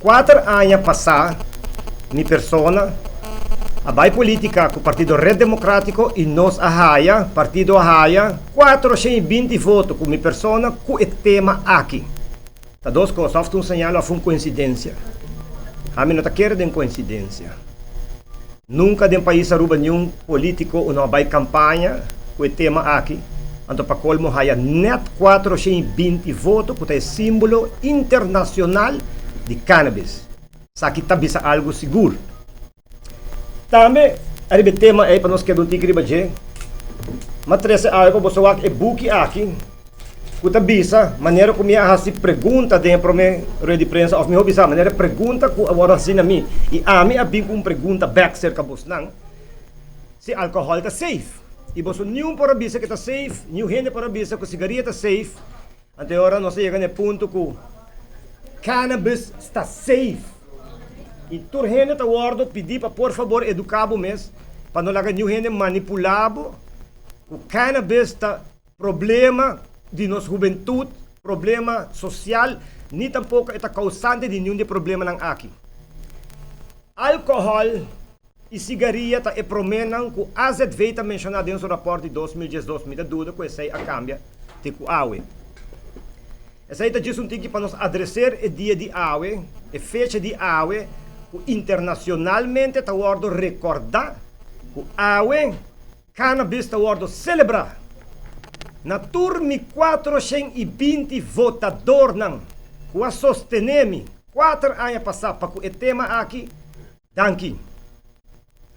Kuater aña pasá mi persona a bai polítika ku Partido Red Democrático i nos a haya, partido a haya, 420 voto ku mi persona ku e tema aki. Ta dos kos, òf ta un señal òf un koinsidensia. Ami no ta kere den koinsidensia. Nunka den pais Aruba niun polítiko no a bai kampaña ku e tema aki, anto pa kolmo haya nèt 420 voto ku ta e símbolo internashonal di cannabis. Esaki ta bisa algu sigur. Tambe ariba e tema ei pa nos keda un tiki riba dje, m'a trese awe pa boso wak e buki aki ku ta bisa manera ku mi a hasi pregunta den e promé rueda di prensa òf mihó bisa manera e pregunta ku a wòrdu hasi na mi i ami a bin ku un pregunta bèk serka bosnan si alkohòl ta safe i boso niun por a bisa ku e ta safe niun hende por a bisa ku sigaria ta safe. Anto e ora nos a yega na e punto ku cannabis sta safe i tur hende ta wòrdu pidí pa por fabor eduká bo mes pa no laga niun hende manipulá bo ku cannabis ta problema di nos hubentut, problema sosial, ni tampoko e ta kousante di niun di e problemanan aki. Alkohòl I sigaria ta e proménan ku AZV ta menshoná den su rapòrt di 2012. Mi ta duda ku esei a kambia te ku awe. Esei ta djis un tiki pa nos adreser e dia di awe, e fecha di awe ku internashonalmente ta wòrdu rekòrdá ku awe cannabis ta wòrdu selebrá. Na tur mi 420 votadornan ku a sostené mi kuater aña pasá pa ku e tema aki, Danki.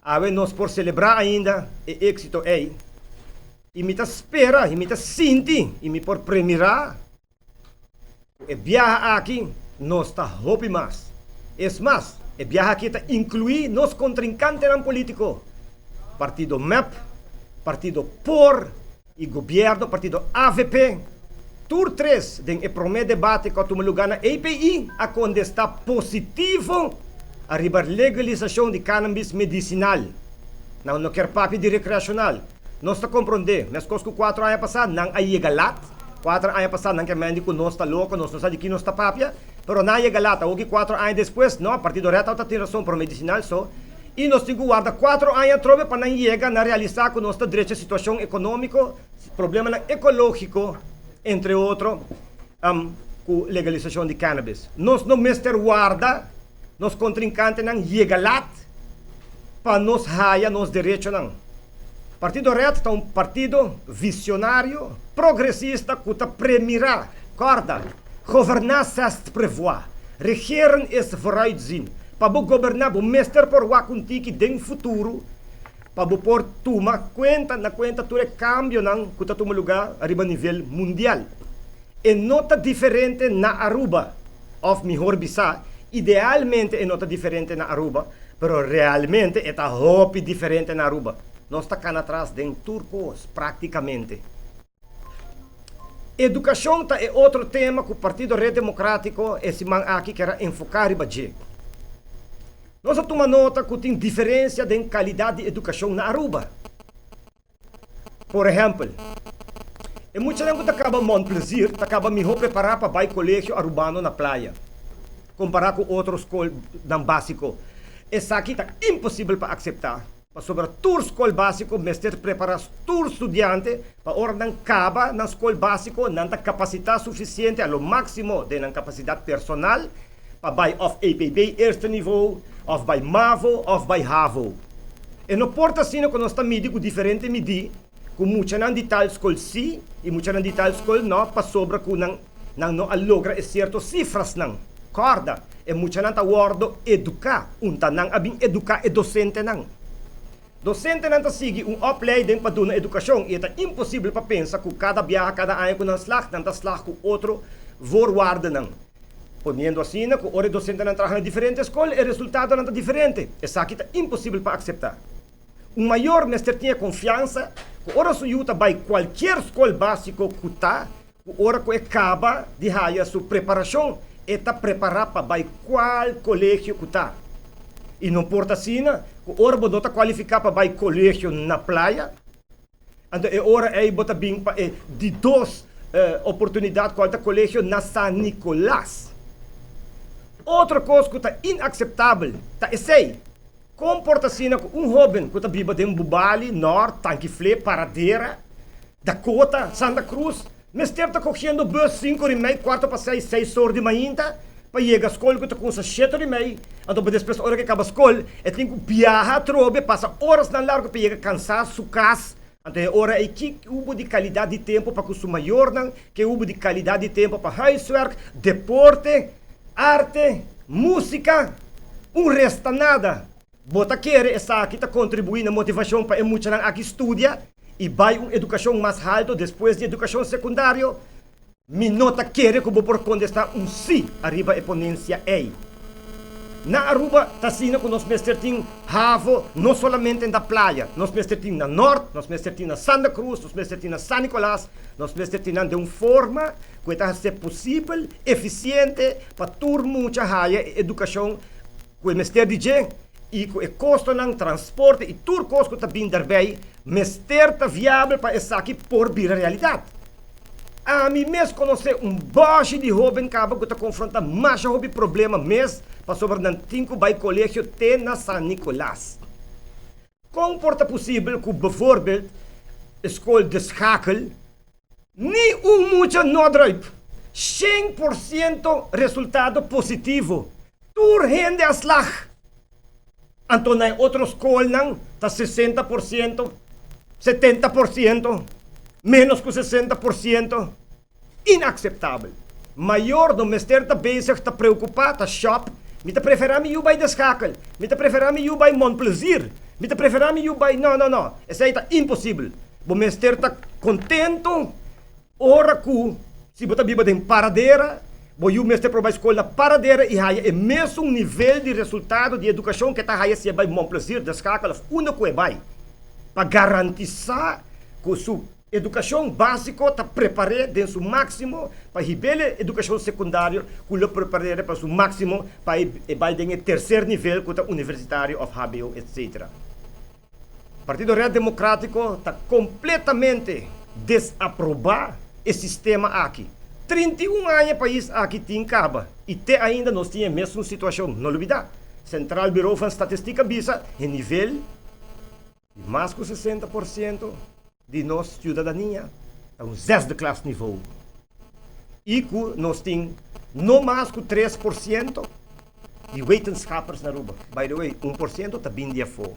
Awe nos por selebrá ainda e éksito ei i mi ta spera i mi ta sinti i mi por premirá ku e biaha aki nos ta hopi mas. Es mas, e biaha aki ta inkluí nos kontrinkantenan polítiko, partido mep, partido por i gobièrnu, partido avp. Tur tres den e promé debate ku a tuma lugá na EPI a kontestá positivo ariba legalisashon di cannabis medisinal. Nan no kier papia di rekreashonal. Nos ta komprondé, meskos ku kuater aña pasá nan a yega lat, kuater aña pasá nan ke mendi ku nos ta loko, nos no sa di ki nos ta papia, pero nan a yega lat, awoki kuater aña despues, no, partido Red tabata tin rason, pero medisinal so. I nos tin ku warda kuater aña atrobe pa nan yega na realisá ku nos ta drecha situashon ekonómiko, problemanan ekológiko, entre otro, ku legalisashon di cannabis. Nos no mester warda nos kontrinkantenan yega lat pa nos haya nos derechonan. Partido Red ta un partido visionario, progresista ku ta premirá, kòrda, governá s'est prévoir, regeren is vooruitzien. Pa bo goberná bo mester por wak un tiki den futuro pa bo por tuma kuenta na kuenta tur e kambionan ku ta tuma lugá riba nivel mundial. E no ta diferente na Aruba, òf mihor bisá, idealmente e no ta diferente na Aruba, pero realmente e ta hopi diferente na Aruba. Nos ta kana atras den tur kos práktikamente. Edukashon ta e otro tema ku Partido Red Demokratiko e siman aki ker a enfoká riba dje. Nos a tuma nota ku tin diferensia den kalidat di edukashon na Aruba. Por ehèmpel, e muchanan ku ta kaba Mont Plaisir ta kaba mihó prepará pa bai Kolegio Arubano na Playa, kompará ku otro skolnan básiko. Esaki ta imposibel pa akseptá. Pasobra tur skol básiko mester prepará tur studiante pa ora nan kaba nan skol básiko nan ta kapasitá sufisiente a lo máksimo den nan kapasidat personal pa bai òf EPB eerste niveau òf bai mavo òf bai havo. E no por ta asina ku nos ta midi ku diferente midí ku muchanan di tal skol sí i muchanan di tal skol no pasobra ku nan nan no a logra e sierto sifrasnan. Kòrda, e muchanan ta wòrdu eduká, unta nan a bin eduká e dosentenan. Dosentenan ta sigui un opleiding pa duna edukashon i e ta imposibel pa pensa ku kada biaha, kada aña ku nan slag, nan ta slag ku otro voorwaardenan. Poniendo asina ku ora e dosentenan traha na diferente skol, e resultadonan ta diferente. Esaki ta imposibel pa akseptá. Un mayor mester tin e konfiansa ku ora su yu ta bai kualkier skol básiko ku ta, ku ora ku e kaba di haya su preparashon, e ta prepará pa bai kual kolegio ku ta. I no por ta asina ku ora bo no ta kualifiká pa bai kolegio na playa, anto e ora ei bo ta bin pa e di dos oportunidat kual ta kolegio na San Nicolas. Otro kos ku ta inakseptabel ta esei, kon por ta asina ku un hóben ku ta biba den Bubali, Nort, Tankifle, Paradera, Dakota, Santa Cruz, mester ta kogiendo bus sinku ora i mei, kuarto pa seis, seis or di mainta pa yega skol ku ta kumsa shete ora i mei, anto pa despues ora ku e kaba skol e tin ku biaha atrobe, pasa orasnan largu pa yega kansá su kas. Anto e ora ei ki hubo di kalidat di tempu pa ku su mayornan, ke hubo di kalidat di tempu pa huiswerk, deporte, arte, músika? Un resta nada. Bo ta kere esaki ta kontribuí na motivashon pa e muchanan aki studia i bai un edukashon mas haltu despues di edukashon sekundario? Mi no ta kere ku bo por kontestá un sí ariba e ponensia ei. Na Aruba ta asina ku nos mester tin havo no solamente na playa, nos mester tin na Nort, nos mester tin na Santa Cruz, nos mester tin na San Nicolas, nos mester tin nan den un forma ku e ta hasié posibel, efisiente pa tur mucha haya e edukashon ku e mester di dje i ku e kostonan, transporte i tur kos ku ta bin darbei mester ta viabel pa esaki por bira realidat. Ami mes konosé un bòshi di hóben kaba ku ta konfrontá masha hopi problema mes pasobra nan tin ku bai kolegio te na San Nicolas. Kon por ta posibel ku bevoorbeeld e skol De Schakel ni un mucha no druip? 100% resultado positivo. Tur hende a slag. Anto na e otro skolnan ta 60%, 70%, ménos ku 60%. Inakseptabel. Mayor no mester ta bezig ta preokupá, ta shòp, Mi ta preferá mi yu bai De Schakel, mi ta preferá mi yu bai Mon Plaisir, mi ta preferá mi yu bai. No, no, no, esei ta imposibel. Bo mester ta kontentu Ora ku si bo ta biba den Paradera, bo yu mester por bai skol na Paradera i haya e mesun nivel di resultado di edukashon ku e ta haya si e bai Mon Plaisir, De Schakel òf unda ku e bai, pa garantisá ku su edukashon básiko ta prepar'é den su máksimo pa hib'é edukashon sekundario ku lo prepar'é pa su máksimo pa e bai den e terser nivel ku ta universitario òf hbo etcetera. Partido Red Democratico ta completamente desaproba e sistema aki. 31 aña e pais aki tin caba y te ainda nos tin e mesun situacion. No lubida, Centraal Bureau van Statistiek a bisa e nivel di mas cu 60% di nos ciudadania ta un zesde klas niveau y cu nos tin no mas cu 3% di wetenschappers na Aruba. By the way, 1% ta bin di afó.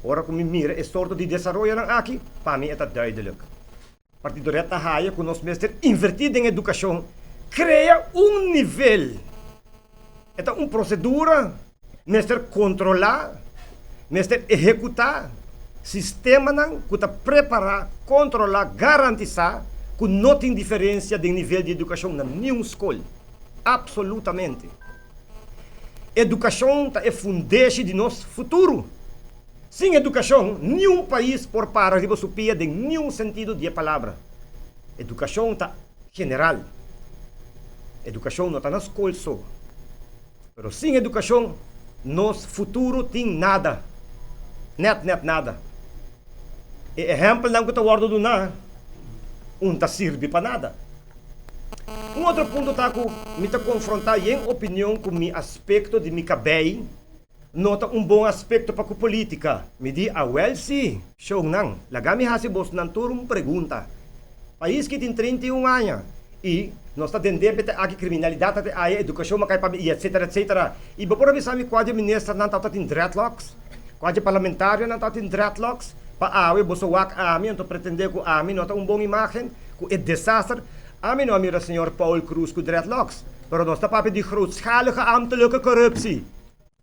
Ora cu mi mira e sorto di desaroyonan aki, pa mi e ta duidelijk. Partido Red ta haya cu nos mester inverti den educacion, crea un nivel. E ta un procedura, mester controla, mester ehecuta sistemanan cu ta prepara, controla, garantisa cu no tin diferencia den nivel di educacion na niun scol. Absolutamente. Edukashon ta e fundeshi di nos futuro. Sin edukashon, niun pais por para riba su pia den niun sentido di e palabra. Edukashon ta general. Edukashon no ta na skol so. Pero sin edukashon, nos futuro tin nada. Nèt nèt nada. E ehèmpelnan ku ta wòrdu duná un ta sirbi pa nada. Un otro punto ta ku mi ta konfrontá yen opinion ku mi aspekto di mi kabei no ta un bon aspekto pa ku polítika. Mi di, Awèl sí, shownan, laga mi hasi bosnan tur un pregunta. Pais ki tin 31 aña i nos ta den debe te aki, kriminalidat ta te aya, edukashon a kai pabia i etsetera etsetera. I bo por a bisa mi kua di e ministernan tabata tin dreadlocks? Kua dje parlamentarionan ta tin dreadlocks? Pa awe boso wak ami anto pretende ku ami no ta un bon imagen? Ku e desaster? Ami no a mira señor Paul Croes ku dreadlocks, pero nos ta papia di grootschalige ambtelijke corruptie.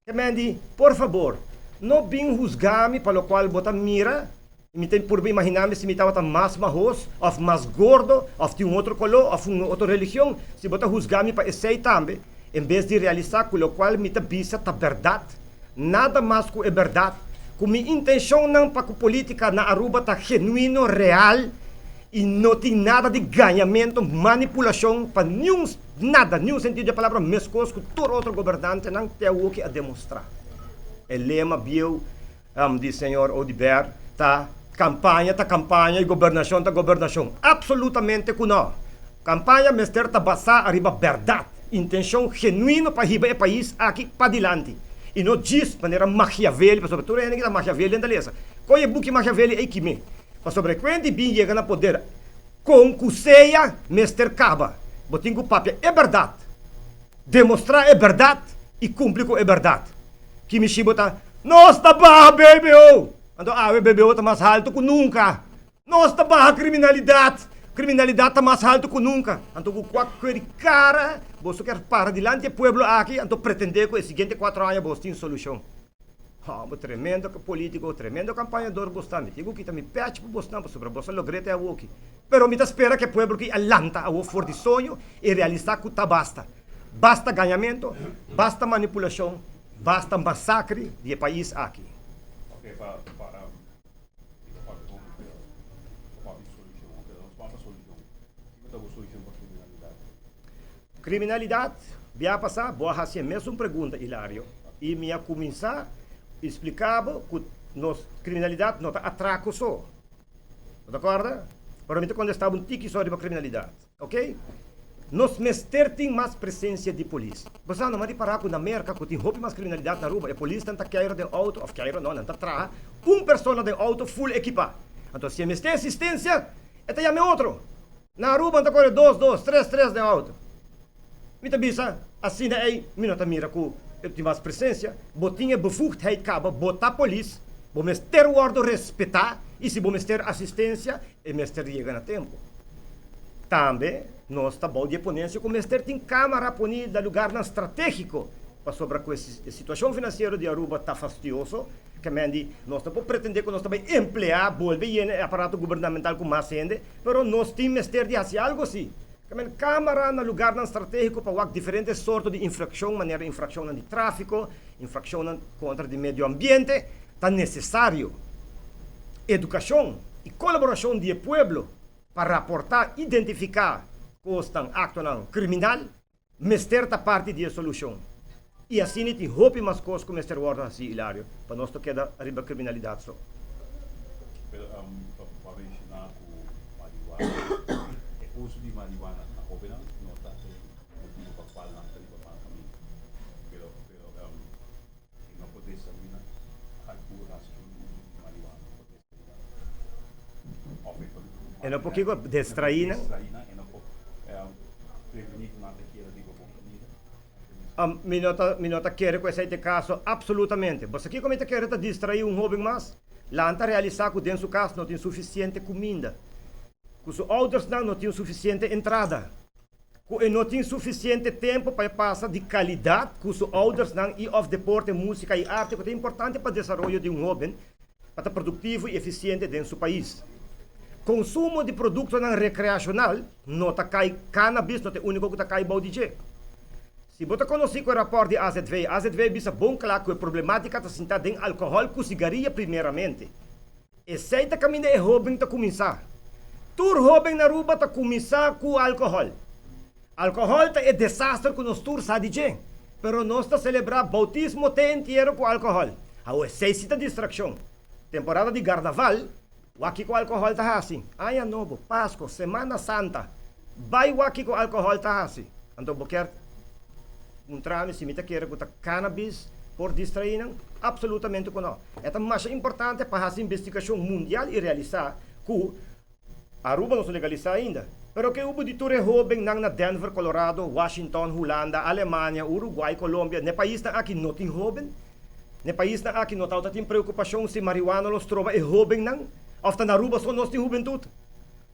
Kemendi, por fabor, no bin husga mi pa lokual bo ta mira i mi ta purba imagina mi si mi tabata mas mahos òf mas gordo òf tin un otro koló òf un otro religion, si bo ta husga mi pa esei tambe, en bes di realisá ku lokual mi ta bisa ta bèrdat. Nada mas ku e bèrdat ku mi intenshonnan pa ku polítika na Aruba ta genuino, real i no tin nada di gañamentu, manipulashon pa niun nada, niun sentido di e palabra meskos ku tur otro gobernantenan te awoki a demostrá. E lema bieu di señor Oduber ta kampaña ta kampaña i gobernashon ta gobernashon. Absolutamente ku no! Kampaña mester ta basá ariba bèrdat. Intencion genuino pa hiba e pais aki padilanti y no djis manera Machiavelli, pasobra tur hende ki ta Machiavelli ta lesa. Coy e buki Machiavelli ey kime? Pasobra e cuenta y bin yega na poder con cu sea mester caba. Bo tin cu papia e berdad, demostra e berdad y cumpli cu e berdad. Kimi shi bo ta, Nos ta baha BBO! Anto awe BBO ta mas halto cu nunca. Nos ta baha kriminalidat. Kriminalidat ta mas haltu ku nunka. Anto ku kua kue di kara boso kier para dilanti e pueblo aki anto pretendé ku e siguiente kuatro aña bos tin solushon? Hòmber, tremendo polítiko, tremendo kampañador bos ta. Mi tin ku kita mi pèch pa bosnan pasobra bos a logr'é te awoki. Pero mi ta spera ku e pueblo aki a lanta awo for di soño i realisá ku ta basta. Basta gañamentu, basta manipulashon, basta masakre di e pais aki. Kriminalidat, Bia pasá bo a hasi e mesun pregunta, Hilario, i mi a kuminsá splika bo ku nos kriminalidat no ta atrako so. Bo ta kòrda? Pero mi ta kontestá bo un tiki so riba kriminalidat. Ok? Nos mester tin mas presencia di polis. Bo sa nomás di para cu na Merca cu tin hopi mas criminalidad na Aruba e polisnan ta keiro den auto of keiro no nan ta traha un persona den auto full equipa. Anto si e mester asistencia e ta yama e otro. Na Aruba nan ta core dos dos, tres tres den auto. Mi ta bisa asina ey mi no ta mira cu tin mas presencia. Bo tin e bevoegdheid caba bo ta polis bo mester wordo respeta y si bo mester asistencia e mester yega na tempo. Tambe nos ta bou di e ponencia cu mester tin camara poni na lugarnan strategico pasobra cu e situacion financiero di Aruba ta fastioso, kemendi nos no por pretende cu nos ta bay emplea, bolbe yena e aparato gubernamental cu mas hende, pero nos tin mester di haci algo si. Kemen camara na lugarnan strategico pa wak diferente sorto di infraccion manera infraccionnan di trafico, infraccionnan contra di medio ambiente, ta necesario. Educacion y colaboracion di e pueblo pa raportá, identifiká kosnan, aktonan kriminal, mester ta parti di e solushon. I asina tin hopi mas kos ku mester wòrdu hasí, Hilario, pa nos no keda riba kriminalidat so. Pero pa menshoná ku marihuana, e uso di marihuana na hóbennan no ta e motibu pa kual nan ta riba mal kaminda. Pero pero e no por desamina algu hasi uso di marihuana, no por E no por kiko destraí nan. Mi no ta mi no ta kere ku esei ta e kaso apsolutamente. Bo sa kiko mi ta kere ta distraí un hóben mas? Lan ta realisá ku den su kas no tin sufisiente kuminda, ku su oudersnan no tin sufisiente entrada, ku e no tin sufisiente tempu pa e pasa di kalidat ku su oudersnan i òf deporte, músika i arte ku ta importante pa desaroyo di un hóben pa ta produktivo i efisiente den su pais. Konsumo di produktonan rekreashonal no ta kai, cannabis no ta e úniko ku ta kai bou di dje. Si bo ta konosí ku e rapòrt di AZV, AZV bisa bon kla ku e problemátika ta sintá den alkohòl ku sigaria primeramente. Esei ta kaminda e hóben ta kuminsá. Tur hóben na Aruba ta kuminsá ku alkohòl. Alkohòl ta e desaster ku nos tur sa di dje. Pero nos ta selebrá boutismo te entiero ku alkohòl. Awor esei si ta distrakshon. Temporada di garnaval, wak kiko alkohòl ta hasi. Aña Nobo, Pasko, Semana Santa, bai wak kiko alkohòl ta hasi. Anto bo kier puntra mi si mi ta kere ku ta cannabis por distraí nan? Absolutamente ku no. E ta masha importante pa hasi investigashon mundial i realisá ku Aruba no ta legalisá ainda. Pero ke hubo di tur e hóbennan na Denver, Colorado, Washington, Hulanda, Alemania, Uruguay, Colombia? N'e paisnan aki no tin hóben? N'e paisnan aki no tabata tin preokupashon si marihuana lo stroba e hóbennan? Òf ta na Aruba so nos tin hubentut?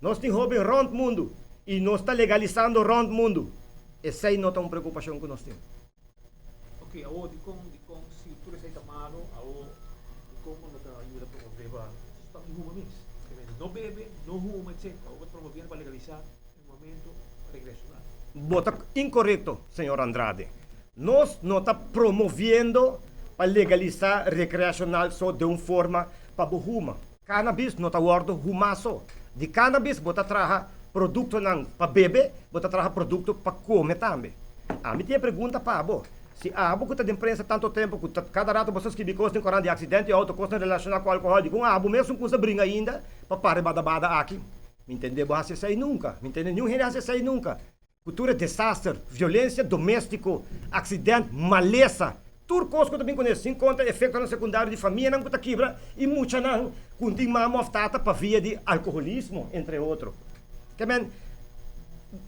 Nos tin hóben rònt mundu i nos ta legalisando rònt mundu. Esei no ta un preokupashon ku nos tin. Ok, awor dikon, dikon si tur esei ta malo, awor dikon bo no ta yuda promove pa stop di huma mes? No bebe, no huma, etc. Awor bo ta promoviendo pa legalisa e momento recreacional. Bo ta inkorekto, señor Andrade. Nos no ta promoviendo pa legalisa recreacional so den un forma pa bo huma. Cannabis no ta wordo huma so. Di cannabis bo ta traha productonan pa bebe, bo ta traha producto pa come tambe. Ami tin e pregunta pa bo, si abo cu ta den prensa tanto tempo cu ta cada rato bo sa scribi cos den corant di accidente di auto, cosnan relaciona cu alcohol, dicon abo mesun cusa bringa ainda pa para e bada bada aki? Mi ntende bo haci esey nunca, mi ntende niun hende haci esey nunca. Ku tur e desaster, violensia doméstiko, aksident, malesa, tur kos ku ta bin kuné, sin konta e efektonan sekundario di famianan ku ta kibra i muchanan ku tin mama òf tata pa via di alkoholismo, entre otro. Ke men,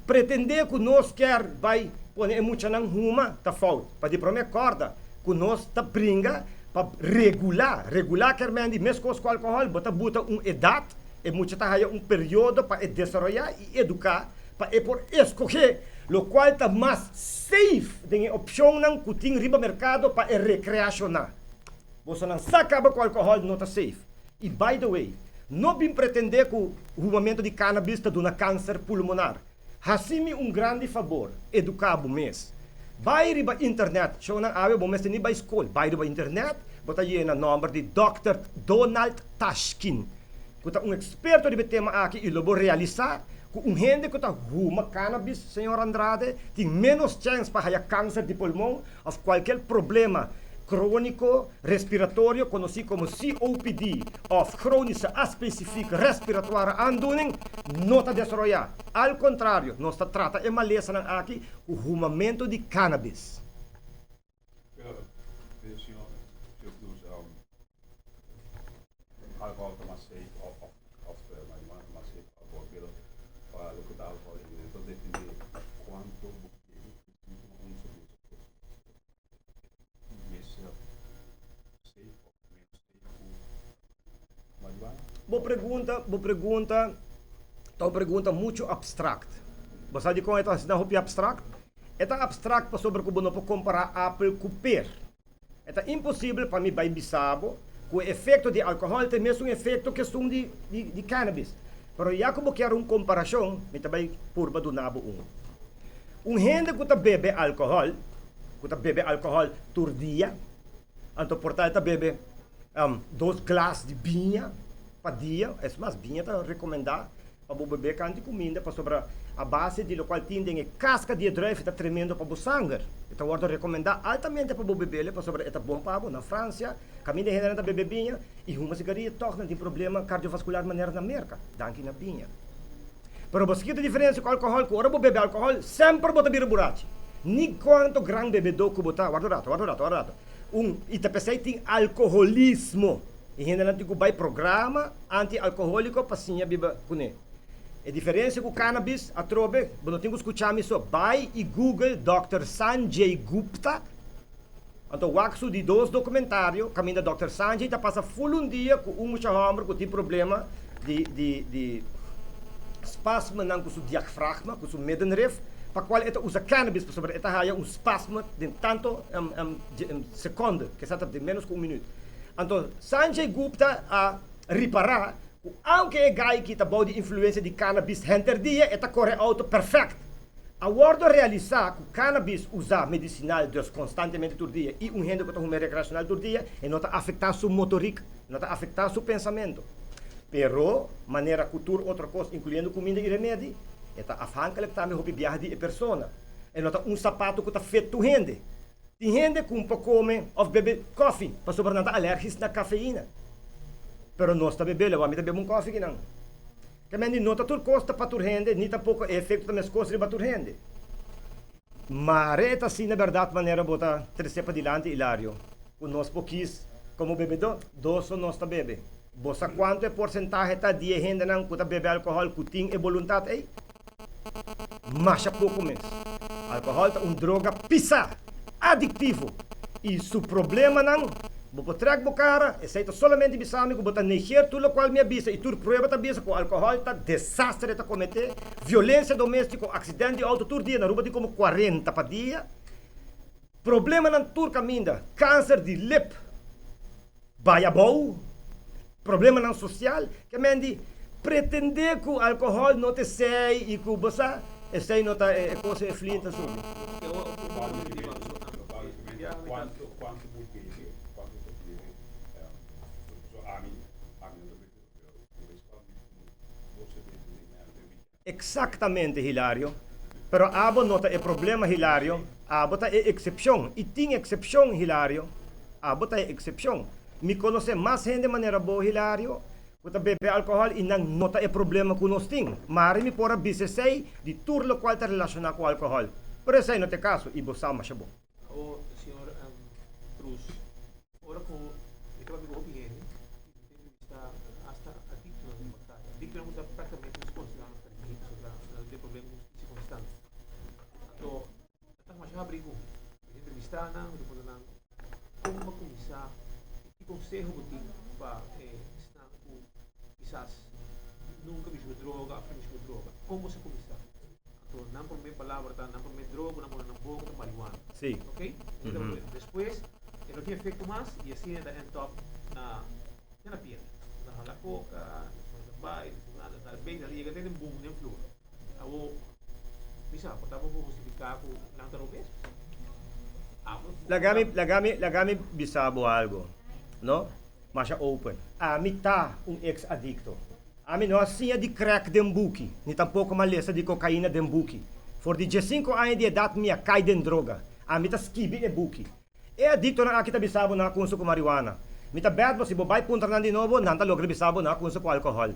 pretendé ku nos kier bai pone e muchanan huma ta fout. Pa di promé kòrda ku nos ta bringa pa regulá. Regulá kier men di meskos ku alkohòl, bo ta buta un edat, e mucha ta haya un periodo pa e desaroyá i eduká pa e por escoge locual ta mas safe den e opcionnan cu tin riba mercado pa e recreaciona. Bosonan sa caba cu alcohol no ta safe. Y by the way, no bin pretende cu humamento di cannabis ta duna cancer pulmonar. Haci mi un grandi fabor, educa bo mes. Bay riba internet, shownan awe bo mester ni bay scol, bay riba internet, bo ta yena nomber di Dòkter Donald Tashkin. Ku ta un eksperto riba e tema aki i lo bo realisá ku un hende ku ta huma cannabis, señor Andrade, tin ménos chèns pa haya kanser di pulmon òf kualkier problema króniko respiratorio konosí komo COPD òf chronische aspecifieke respiratoire aandoening no ta desaroyá. Al kontrario, nos ta trata e malesanan aki ku humamentu di cannabis. Pero, señor Cruz, alcohol ta mas safe of of marihuana ta mas safe ku alcohol pero pa loke ta alcohol e ta depende cuanto bo bebe si bo tuma un cerveza of dos cerveza mester safe of menos safe ku marihuana. Bo pregunta bo pregunta ta un pregunta mucho abstract. Bo sa dikon e ta asina hopi abstract? E ta abstract pasobra ku bo no por kompara apel ku per. E ta imposibel pa mi bai bisa bo ku e efekto di alkohòl ta e mesun efekto ku esun di di cannabis. Pero ya ku bo kier un komparashon, mi ta bai purba duna bo un. Un hende ku ta bebe alkohòl, ku ta bebe alkohòl tur dia, anto por ta e ta bebe dos glas di biña pa dia, es mas biña ta rekomendá Pa bo bebe kanti kuminda pasobra a base di lokual tin den e kaska di e druif e ta tremendo pa bo sanger. E ta wòrdu rekomendá altamente pa bo bebele pasobra e ta bon pa bo. Na Fransia kaminda e hendenan ta bebe biña i huma sigaria tòg nan tin problema kardiovaskular manera na Merka, danki na biña. Pero bo sa ki ta diferensia ku alkohòl? Ku ora bo bebe alkohòl semper bo ta bira burachi. Ni kuantu gran bebedó ku bo ta, wòrdu rato, wòrdu rato, wòrdu rato. Un, i ta p'esei tin alkoholismo. E hendenan tin ku bai programa anti-alkoholiko pa siña biba kuné. E diferensia ku cannabis, atrobe, bo no tin ku skucha mi so, bai i google Dòkter Sanjay Gupta, anto wak su di dos dokumentario kaminda Dòkter Sanjay ta pasa ful un dia ku un mucha hòmber ku tin problema di di di spasmenan ku su diagfragma, ku su middenrif, pa kual e ta usa cannabis pasobra e ta haya un spasme den tanto sekonde, kesa ta den ménos ku un minüt. Anto Sanjay Gupta a ripará ku aunke e gai ki ta bou di influensia di cannabis henter dia e ta kore outo perfèkt. A wòrdu realisá ku cannabis usá medisinal dus konstantemente tur dia i un hende ku ta hum'é rekreashonal tur dia e no ta afektá su motorik, no ta afektá su pensamentu. Pero, manera ku tur otro kos inkluyendo kuminda i remedi, e ta afhanklik tambe hopi biaha di e persona. E no ta un sapato ku ta fit tur hende. Tin hende ku por kome òf bebe kòfi pasobra nan ta alèrgis na kafeina. Pero nos ta bebe, lawor mi ta bebe un kòfi kinan. Ke men di no ta tur kos ta pa tur hende, ni tampoko e efekto ta meskos riba tur hende. Mare e ta asina bèrdat manera bo ta tresé padilanti, Ilario, ku nos por kis komo bebedó, dos o nos ta bebe. Bo sa kuantu e porsentahe ta di e hendenan ku ta bebe alkohòl ku tin e boluntat ei? Masha poko mes. Alkohòl ta un droga pisá, adiktivo, i su problemanan, bo por trèk bo kara, esei ta solamente bisa mi ku bo ta negeer tur lokual mi a bisa i tur prueba ta bisa ku alkohòl ta desaster e ta kometé, violensia doméstiko, aksident di outo tur dia, na Aruba tin komo kuarenta pa dia, problemanan tur kaminda, kanser di lip. Bai abou, problemanan sosial, ke men di pretendé ku alkohòl no ta esei i ku bo sa, esei no ta e kos e flin ta subi. Eksaktamente, Hilario. Pero abo no ta e problema, Hilario. Abo ta e eksepshon. I tin eksepshon, Hilario. Abo ta e eksepshon. Mi konosé mas hende manera bo, Hilario. Ku ta bebe alkohòl i nan no ta e problema ku nos tin. Mari mi por a bisa esei di tur lokual ta relashoná ku alkohòl. Pero esei no ta e kaso i bo sa masha bon. Awor, señor Cruz, ora ku mi ta papia ku hopi hende i mi ta entrevistá asta adiktonan den bataya, adiktonan ku ta praktikamente nos konsiderá nan perdí pasobra nan ta den problema ku hustisia konstant. Anto, nan ta masha habrí ku mi. Mi ta entrevistá nan, mi ta puntra nan kon bo a kuminsá i ki konseho bo tin pa esnan ku kisas nunka mish'u droga òf ta mish'u droga. Kon bo sa kuminsá? Anto nan promé palabra ta, nan promé droga ku nan pone nan boka ta marihuana. Sí. Ok? Esei ta promé. Despues e no tin efekto mas i asina e ta end up na te na piedra. Nan ta hala koka, despues nan ta bai, despues nan ta dal bek, nan ta yega te den bum, den flur. Awor, mi sa, por ta bo por hustifiká ku nan ta robes? Abo, Laga mi, laga mi, laga mi bisa bo algo, no? Masha open. Ami ta un ex adikto. Ami no a siña di crack den buki, ni tampoko malesa di kokaina den buki. For di diesinko aña di edat mi a kai den droga. Ami ta skibi e buki. E adiktonan aki ta bisa bo nan a kunsa ku mariwana. Mi ta bèt bo si bo bai puntra nan di nobo, nan ta logra bisa bo nan a kunsa ku alkohòl.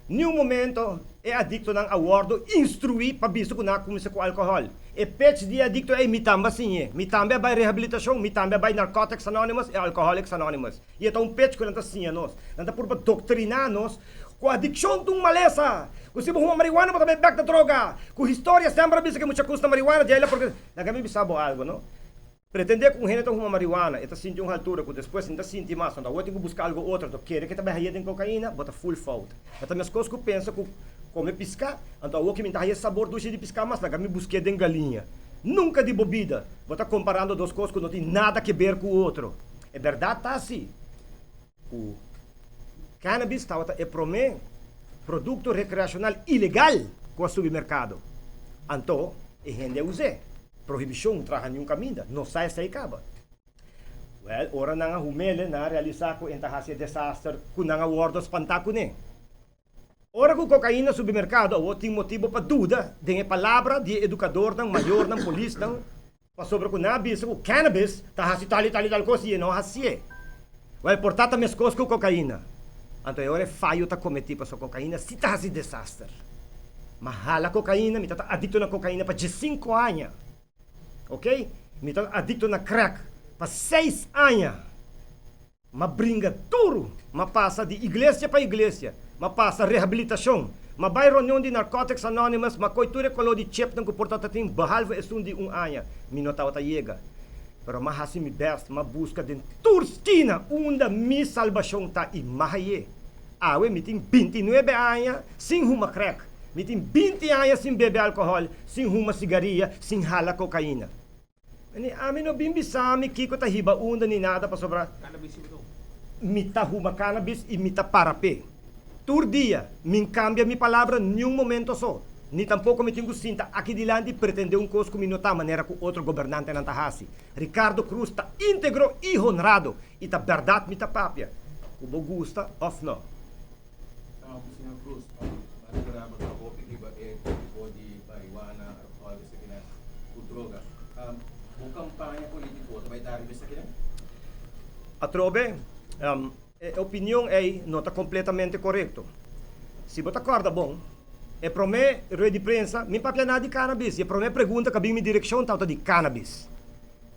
Niun momento e adiktonan a wòrdu instruí pa bisa ku nan a kuminsá ku alkohòl. E pech di e adikto ei mi tambe a siñ'é. Mi tambe a bai rehabilitashon, mi tambe a bai Narcotics Anonymous i Alcoholics Anonymous. I e ta un pech ku nan ta siña nos. Nan ta purba doktriná nos ku adikshon ta un malesa, ku si bo huma mariwana bo ta bai bèk na droga, ku historia semper a bisa ku e mucha kus na mariwana dja el a porque. Laga mi bisa bo algu, no. Pretendé ku un hende ta huma mariwana, e ta sinti un haltura ku despues e no ta sinti mas, anto awor tin ku buska algu otro, anto kere ke ta bai haye den kokaina, bo ta full fout. E ta meskos ku pensa ku kome piská, anto awor ke mi ta haye sabor dushi di piská mas, laga mi busk'é den galiña. Nunka di bo bida bo ta komparando dos kos ku no tin nada ke ber ku otro. E bèrdat ta si ku cannabis tabata e promé produkto rekreashonal ilegal ku a subi merkado. Anto e hende a us'é. Prohibishon traha niun kaminda. No sa esei kaba. Wèl, ora nan a humele, nan a realisá ku e ta hasi e desaster ku nan a wòrdu spantá kuné. Ora ku kokaina subi merkado awor tin motibu pa duda den e palabra di e edukadornan, mayornan, polisnan, pasobra ku nan a bisa ku cannabis ta hasi tal i tal i tal kos i e no hasié. Wèl, por ta ta meskos ku kokaina. Anto e ora e fayo ta kometí pasobra kokaina si ta hasi desaster. Ma hala kokaina, mi ta ta adikto na kokaina pa diesinku aña. Oke? Mi ta adikto na crack pa seis aña. M'a bringa duru, m'a pasa di iglesia pa iglesia, m'a pasa rehabilitashon, m'a bai reunion di Narcotics Anonymous, m'a koi tur e koló di chipnan ku por tabata tin behalve esun di un aña. Mi no tabata yega. Pero m'a hasi mi bèst, m'a buska den tur skina unda mi salbashon ta i m'a hay'é. Awe mi tin bintinuebe aña sin huma crack, mi tin binti aña sin bebe alkohòl, sin huma sigaria, sin hala kokaina. Ni ami no bin bisa mi kiko ta hiba unda ni nada pasobra mi ta huma cannabis y mi ta para p'e. Tur dia mi n'cambia mi palabra niun momento so, ni tampoco mi tin cu sinta aki dilanti y pretende un cos cu mi no ta manera cu otro gobernantenan ta haci. Ricardo Croes ta integro y honrado y ta berdad mi ta papia, cu bo gusta of no. Señor Cruz, a referá bo ta hopi riba e tópiko di marihuana, alkohòl, esakinan ku droga. Bo kampaña polítiko ta bai ta riba esakinan? Atrobe, e opinion ei no ta kompletamente korekto. Si bo ta kòrda bon, e promé rueda di prensa mi papia nada di cannabis i e promé pregunta ku a bin mi direkshon tabata di cannabis.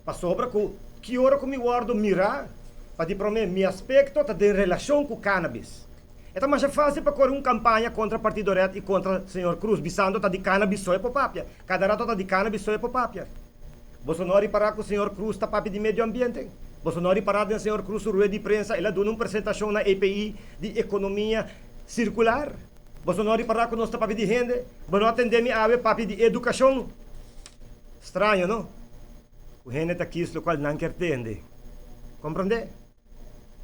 Pasobra ku ki ora ku mi wòrdu mirá pa di promé mi aspekto ta den relashon ku cannabis. E ta masha fásil pa kore un kampaña kontra Partido Red i kontra señor Cruz bisando ta di cannabis so e por papia. Kada rato ta di cannabis so e por papia. Boso no a ripará ku señor Cruz ta papia di medio ambiente? Boso no a ripará den señor Cruz su rueda di prensa el a duna un presentashon na EPI di ekonomia sirkular? Boso no a ripará ku nos ta papia di hende? Bo no a tende mi awe papia di edukashon? Straño no? Ku hende ta kis lokual nan kier tende. Komprendé?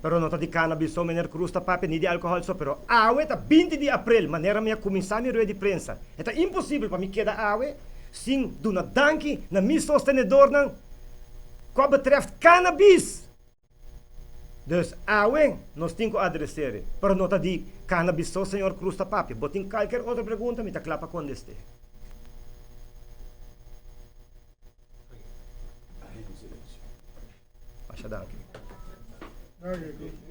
Pero no ta di cannabis so meneer Cruz ta papia ni di alcohol so pero awe ta binti di april manera mi a cuminsa mi rueda di prensa e ta imposibel pa mi keda awe sin duna danki na mi sostenedornan cua betreft cannabis. Dus awe nos tin cu adresere pero no ta di cannabis so señor Cruz ta papia. Bo tin cualkier otro pregunta mi ta cla pa condeste. Masha danki. Danki.